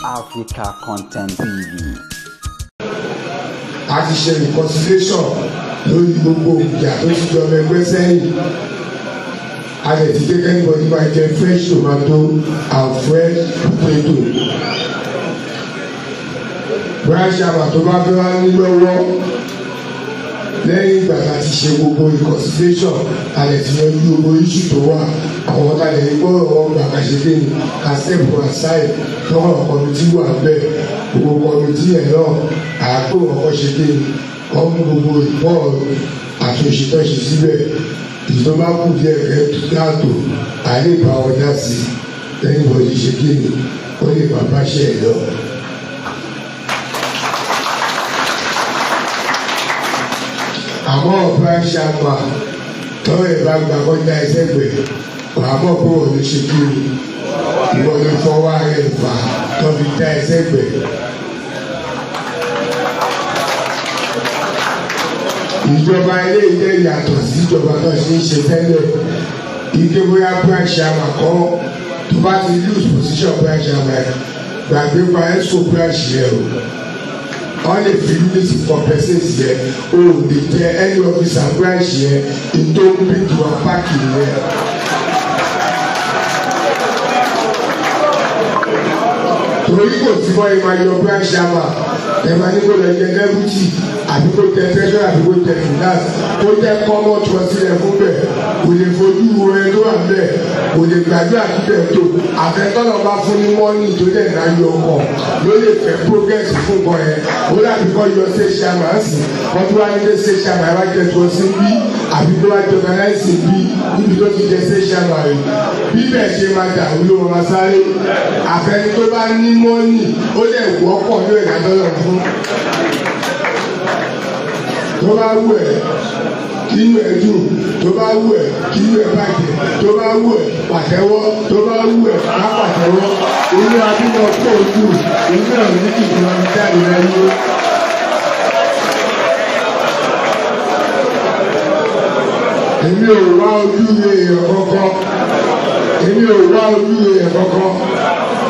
Africa Content TV. A ti ṣe reconciliation lórí gbogbo ìjà tó ti jọ ẹgbẹ́ sẹ́yìn. A lè ti jẹ́ kẹ́nìbọ̀dì máa jẹ fresh tomato and fresh potato. Branch chairman tó bá fẹ́ wá ní lọ́wọ́ lẹ́yìn ìgbà tá a ti ṣe gbogbo reconciliation, a lè ti yanjú gbogbo issue tó wà. Àwọn tá a lè gbọ́rọ̀ wọn gbà ká ṣe kéde ká step aside lọ́wọ́ committee wà bẹ́ẹ̀. Gbogbo committee yẹn náà àápò ọkọ̀ ṣe kéde wọ́n mú gbogbo report àtúnṣe tó ṣe síbẹ̀. Ìjọba kù díẹ̀ káàtó àlè bá wọn dá sí lẹ́yìn bọ́dí ṣe kéde ó lè bá bá ṣe ẹ̀ lọ. Àmọ́ branch chairman tọ́wọ́ ẹ̀ bá gba kọjá ẹsẹ̀ gbẹ̀ wàá mọ̀ pé wọ́n ló ṣe kí ni ìwọ ló fọwọ́ ara ẹ̀ fà tó fi dá ẹsẹ̀ gbẹ̀. Ìjọba ilé ilé yàtọ̀ sí ìjọba tó ṣe ń ṣe tẹ́lẹ̀. Ike bóyá branch chairman kọ́ tó bá ti lose position branch chairman gbàgbé pa exco branch yẹn o. Wọ́n lè fi unity compensate yẹn o lè jẹ any officer branch yẹn ètò bíi wa páàkì yẹn. Torí kò sí mọ́ ìmọ̀ ayọ̀ branch chairman ẹ̀ máa ní kó lọ jẹ deputy àbí kó jẹ treasurer àbí kó jẹ finance kó jẹ common trustee ẹ̀ fún bẹ́ẹ̀ kò lè fojú wo ẹ tó wà bẹ́ẹ̀ kò lè gbàdúrà síbẹ̀ tó àfẹ́tọ́nà bá fún ní mọ́nì tó dẹ̀ náà yọ ọkọ̀ ló lè fẹ́ progress fún nǹkan yẹn ó dàbí kọ́ yọ ṣe chairman sí wọ́n tún wá ní pé ṣe chairman wá jẹ trustee bí àbí kó wá jẹ organize bí níbi tó ti jẹ ṣe chairman rẹ̀ bí bẹ́ẹ̀ ṣe máa dàrú ló máa sáré àfẹ́ni tó bá ní mọ́nì ó lè wọ́pọ̀ lórí ìdádọ́lọ̀ fún. Tó bá wù ẹ́ kínú ẹ dùn, tó bá wù ẹ́ kínú ẹ bàjẹ́, tó bá wù ẹ́ pàtẹ́wọ́, tó bá wù ẹ́ má pàtẹ́wọ́. Inú abúlé ọkọ̀ ojú inú ẹ̀rọ ní kìkì wọn jáde láyé. Èmi ò wá ojú èèyàn kankan, èmi ò wá ojú èèyàn kankan,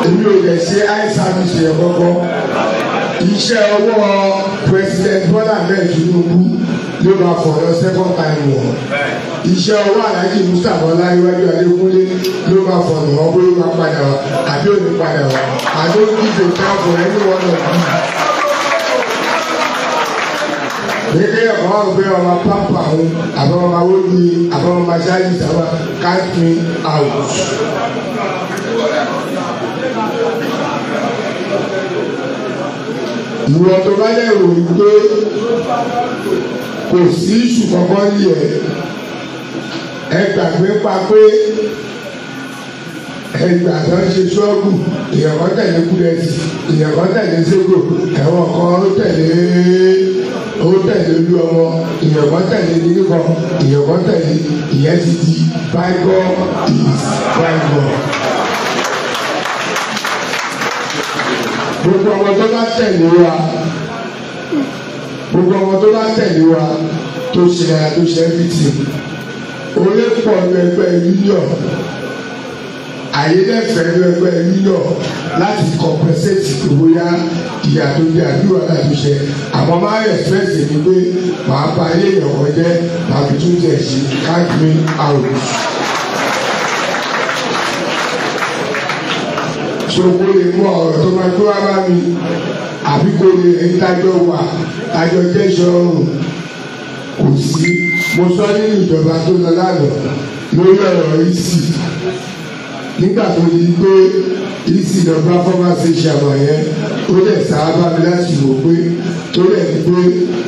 èmi ò lè ṣe eye service èèyàn kankan. Iṣẹ́ ọwọ́ President Bola Ahmed Tinubu ló máa fọ̀rọ̀ second time wọ̀. Iṣẹ́ ọwọ́ Alhaji Mustapha Ọláyíwájú Adékúnlé ló máa fọ̀rọ̀ wọ́n bóyá máa padà wá àbí òní padà wá. I don't give a time for any one of you. Gbẹ̀gẹ́ ọ̀kan wà pé ọmọ pápá òun àbọ̀ ọmọ awójú àbọ̀ ọmọ aṣáájú sábà count me out. Ìwọ tó bá lè rò wípé kò sí ìṣù kankan ní ẹ ẹ gbàgbé pa pé ẹgbà tó ń ṣe ṣọ́ọ̀bù èèyàn kan tẹ̀lé kúrẹ́sì èèyàn kan tẹ̀lé ségò ẹ̀wọ̀n kan ó tẹ̀lé olú ọmọ èèyàn kan tẹ̀lé nílé kan èèyàn kan tẹ̀lé ìyẹn ti di bygone is bygone. Gbogbo ọmọ tó bá tẹ̀lé wa gbogbo ọmọ tó bá tẹ̀lé wa tó ṣe ara tó ṣe everything orí pọ̀ ní ẹgbẹ́ union àyẹlẹ́fẹ̀ẹ́ ní ẹgbẹ́ union láti compensate bóyá ìyà tó jẹ àbí wàhálà tó ṣe àmọ́ máa respect mi pé màá ba ilé ìyọ̀kọ̀ jẹ́ màá fi tún tẹ̀ sí count me out. So kó lè mú ọ̀rọ̀ tó máa tó wá bá mi àbí kó lè rí tájọ́ wà tájọ́ jẹ́sọ̀ ọ̀rùn kò sí. Mo sọ nínú ìjọba tó lọ lánàá lórí ọ̀rọ̀ ìsì nígbà tó di pé ìsì lọ bá fọ́másì ṣàmọ̀ yẹn ó lẹ̀ sáábà mi láti wò pé tó lẹ̀ ní pé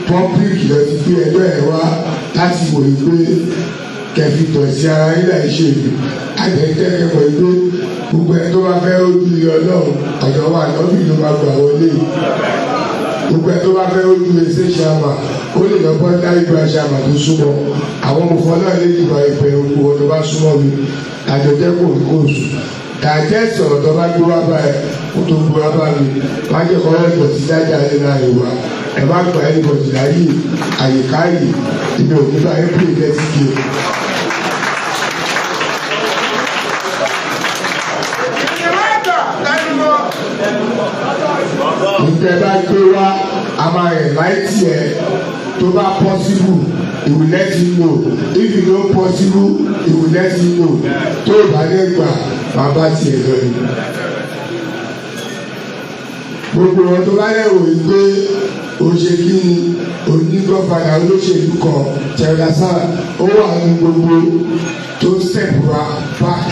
pọ́blíkì lọ ti gbé ẹjọ́ ẹ̀ wá láti wò pé kẹfì tọ̀ sí ara yín láì ṣe èmi àgbẹ̀tẹ́kẹ̀ mọ̀ pé gbogbo ẹ tó bá fẹ́ ojú ilé ọlọ́run ọ̀dọ̀ wa lọ́bì ló máa gbà wọlé. Gbogbo ẹ tó bá fẹ́ ojú ẹsẹ̀ ṣàmà ó lè lọ bọ́ dáríba ṣàmà tó súnmọ́ àwọn ọmọ náà lè dìbò ìpè òkú ọ̀dọ̀ bá súnmọ́ mi àjọjẹ́ kò ní kò sùn. Dàjẹ́ sọ̀rọ̀ tó bá gbé wá bá ẹ kó tó gbé wá bá mi má jẹ́ kọ́ ẹ̀dọ̀ tí dájà lé náà ìwà ẹ̀ má gba ẹnìbọ̀dì láyè àyíká yìí èmi ò ní bá ẹ pè lẹ́sìkè. Ìtẹ́ bá gbé wá, a máa invite ẹ. Tó bá possible, he will let you know. If you no possible, he will let you know. Tó o bá lè gbà, bàbá tiẹ̀ lọ ni. Gbogbo wọn tó bá lè wò ó pé o ṣe kí ni onígbọ̀fadà olóṣèlú kan tẹ̀lé ó wà ní gbogbo tó step wa back.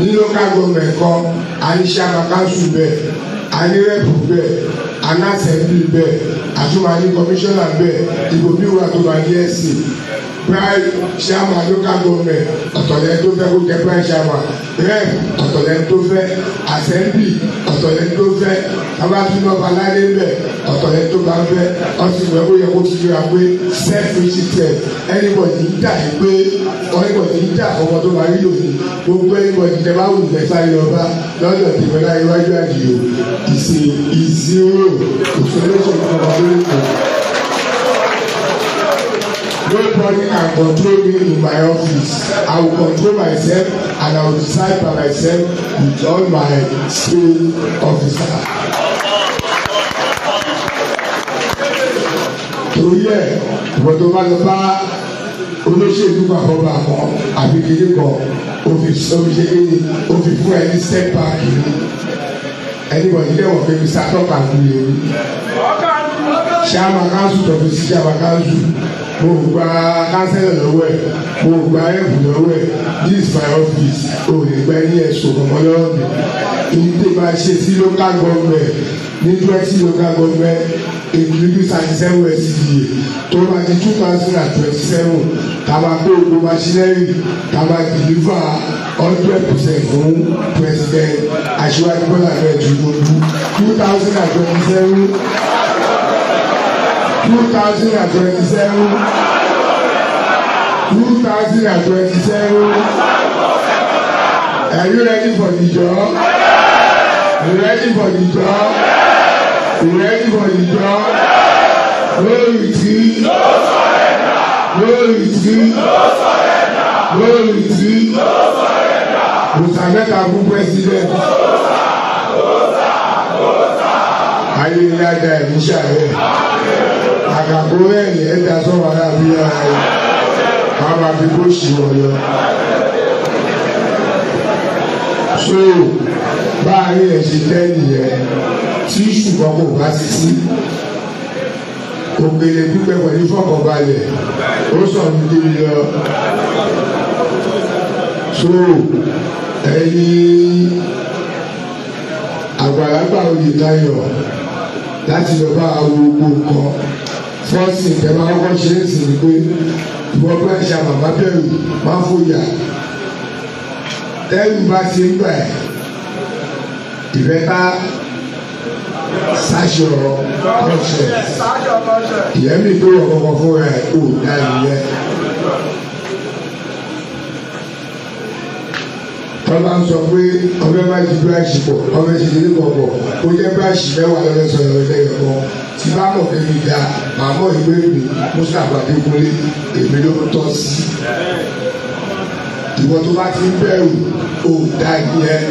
Ní local government kan, a ní chairman council bẹ́ẹ̀, a ní rep bẹ́ẹ̀, a ní assembly bẹ́ẹ̀, àtúmọ̀ ní commissioner bẹ́ẹ̀, ìbò bí wà tó bá ní ẹ̀sìn. Prime chairman local government ọ̀tọ̀lẹ́ tó fẹ́ kó jẹ́ prime chairman, rep ọ̀tọ̀lẹ́ tó fẹ́, assembly ọ̀tọ̀lẹ́ tó fẹ́, tabatúndọ̀bà lálẹ́ bẹ́ẹ̀ ọ̀tọ̀lẹ́ tó bá fẹ́, ọtí ìwé ó yẹ kó ti yọra pé self-restricted anybody ń jà yìí pé anybody ń jà ọmọ tó bá rí lòdì gbogbo anybody tẹ bá wù fẹ́ sáré ọba lọ́dọ̀ tèmi láyé iwájú àdìyó ìṣe ìzírò òṣèlú ìṣèjọba lórí kan. Nobody can control me in my office. I will control myself and I will decide by myself with all my state officer. Torí ẹ̀, ìwọ tó bá lọ bá olóṣèlú kan bá kan àbí kéde kan, òfin ṣe kéde, òfin fún ẹni step back ni. Anybody dẹ̀ wọ̀ pé Mr. Tọ́ka ń lè rí. Chairman council tọ̀fi sí chairman council. Mo gba kánsẹ́lọ̀ lọ́wọ́ ẹ̀, mo gba ẹ̀bùn lọ́wọ́ ẹ̀, this is my office, o lè gba ẹni ẹ̀sùn ọmọ lọ́wọ́ mi. Èyí tó bá ṣe sí local government ní 20 local government including 37 SCDA tó bá di 2027 tá a máa kó gbogbo machinery tá a máa deliver 100% fún President Aṣíwájú Bọ́lá Ahmed Tinubu 2027. 2027 2027. Are you ready for the job? You ready for the job? You ready for the job? No retreat. No retreat. No retreat. Musa mẹ́ta fún president. Ayé ní ajá ẹ̀mí ṣàárẹ̀. Àkàkọ́ rẹ̀ ẹ̀dá sọ̀rọ̀ aláàbí ara rẹ̀. Wọ́n máa fi bó ṣì wọ̀ lọ. So báyìí ẹ̀ ṣe jẹ́ nìyẹn tí ṣùgbọ́n kò bá ti sí. Òkèlè pípẹ́ pẹ̀lú fọkànbalẹ̀ ó sọ̀rọ̀ níbi lọ. So ẹ̀yin àgbàlagbà Oyètayọ̀ láti lọ bá awo gbogbo nǹkan. Fọ́ọ̀sì ìtẹ̀wá kọ́kọ́ ṣe é sì ni pé ìwọ bá ṣe àmàmà bẹ̀rù má fòyà. Tẹ́rù bá ti ń gbà ẹ̀ ìfẹ́ bá sáṣọ conscience. Ìyẹn mi tó wọ̀ kọ́kọ́ fúnra ẹ̀ kò dá ìyẹn. Tọ́lá ń sọ pé ọbẹ̀ bá ti bíráṣì pọ̀, ọbẹ̀ ti délé pọ̀ pọ̀, ó jẹ́ bíráṣì mẹ́wàá lọ́fẹ́ sọ̀rọ̀ lẹ́yìn kan. Tí bá mọ̀ pé mi da, màá mọ̀ ìwé mi, Mustapha Adékúnlé, èmi ló ń tọ́ sí. Ìwọ tó bá ti ń bẹ̀rù, ò dá ìyẹn.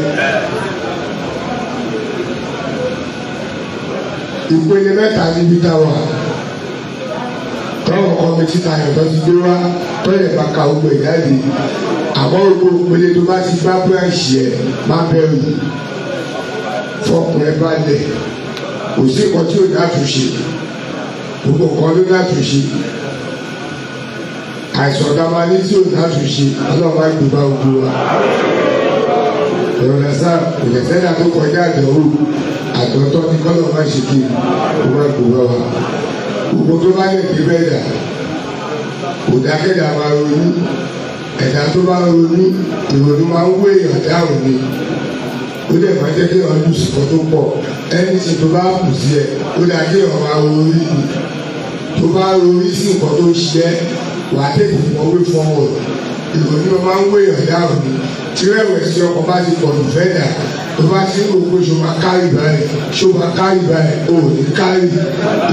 Ìpele mẹ́ta níbi tá a wà. Tọ́wọ̀ kọ́mítì tayọ̀ tó ti gbé wá, tọ́yẹ̀ bá ka gbogbo ìjáde. Àmọ́ gbogbo ìpele tó bá ti bá bíráṣì ẹ̀ má bẹ̀rù. Fọkùn ẹ balẹ̀. Kò sí nǹkan tí ò ní àtúnṣe. Gbogbo nǹkan ló ní àtúnṣe. Àìsàn tá a máa ní tí ò ní àtúnṣe, Ọlọ́run má gbé bá gbogbo wa. Ìrọ̀lẹ́sà kò lè sẹ́dá tó kọjá àdánwò. Àtọ̀tọ̀ ní kọ́lọ̀ má ṣe kí o má gbé bá wa. Gbogbo tó bá lè dé bẹ́ẹ̀ dà, kò dákẹ́dà máa ronú. Ẹ̀dá tó bá ronú, ìrònú máa ń wé èèyàn dáhùn ni. Ó dẹ̀ máa jẹ́ kí èèyàn lù sùkọ́ tó pọ̀. Ẹni tí tó bá kù sí ẹ, ó dá kí èèyàn máa ronú ni. Tó bá ronú sí nǹkan tó ń ṣiṣẹ́, wà á tètè mọ wé forward. Ìrònú máa ń wé èèyàn dáhùn ni. Tí rẹ̀wẹ̀sì ọkàn bá ti pọ̀ jù fẹ́ dà, tó bá ti ń rò pé ṣo máa kárì báyìí, ṣo máa kárì báyìí, ò ní kárì.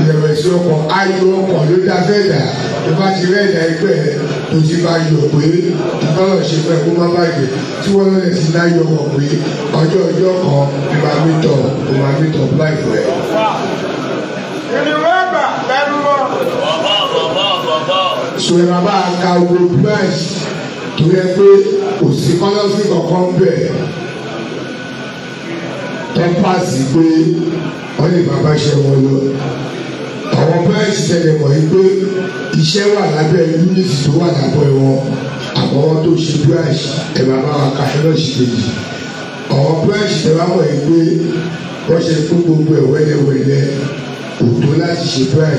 Ìrẹ̀wẹ̀sì ọkàn, ayọ̀ ọkàn ló dá fẹ́ dà. Tó bá ti rẹ̀ dà ẹgbẹ́ ẹ̀, tó ti bá yọ pé ìtọ́lọ̀ ṣe fẹ́ kó má bàjẹ́ tí wọ́n lọ́lẹ̀ sí láyọ̀ wọ̀ pé ọjọ́ ọjọ́ kan ni màá mi tọ̀ kó máa mi tọ̀ láìpẹ́ ẹ̀. Sọ̀rọ̀ bàbá ka wo branch tó yẹ pé kò sí kọ́lọ́fín kankan bẹ̀ tó pàṣẹ pé wọ́n lè bàbá ṣe wọn lọ. Àwọn branch tẹ̀lé mọ̀ yìí pé iṣẹ́ wà lábẹ́ unit tó wà lábẹ́ wọn àmọ́ wọn tó ṣe branch ẹ̀ bàbá wa ka ẹ lọ́ọ̀ṣì kejì. Àwọn branch tẹ̀lé mọ̀ yìí pé wọ́n ṣe fún gbogbo ẹ̀ wẹ́lẹ́wẹ́lẹ́ kò tó láti ṣe branch.